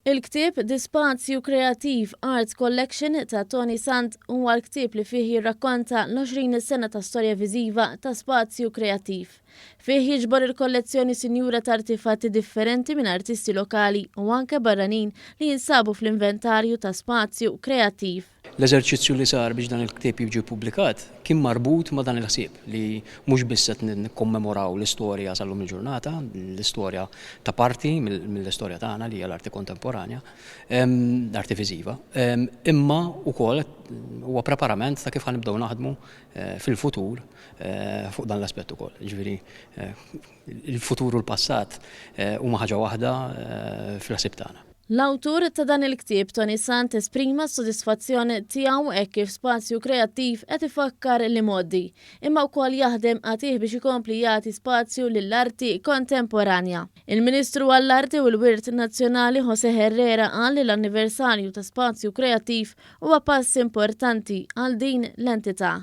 Il-ktieb The Spazju Kreattiv Arts Collection ta' Toni Sant huwa l-ktieb li fih jirrakkonta l-20 sena ta' storja viżiva ta' Spazju Kreattiv. Fih jiġbor il-kollezzjoni sinjura ta' artifatti differenti minn artisti lokali u anke barranin li jinsabu fl-inventarju ta' Spazju Kreattiv. L-eżerċizzju li sar biex dan il-ktieb jiġi ppubblikat kien marbut ma' dan il-ħsieb li mhux biss qed nikkommemoraw l-istorja sal-lum il-ġurnata, l-istorja ta' parti mill-istorja tagħna li hija l-arti kontemporanja, l-arti viżiva, imma wkoll huwa preparament ta' kif ħa nibdew naħdmu fil-futur fuq dan l-aspett ukoll. Jiġifieri il-futur u l-passat huma ħaġa waħda fil-ħsieb tagħna. L-awtur ta' dan il-ktieb, Toni Sant, esprima s-sodisfazzjon tiegħu hekk kif Spazju Kreattiv qed ifakkar l-imgħoddi, imma wkoll jaħdem qatigħ biex ikompli jagħti spazju lill-arti kontemporanja. Il-Ministru għall-Arti u l-Wirt Nazzjonali José Herrera qal li l-anniversarju ta' Spazju Kreattiv huwa pass importanti għal din l-entità.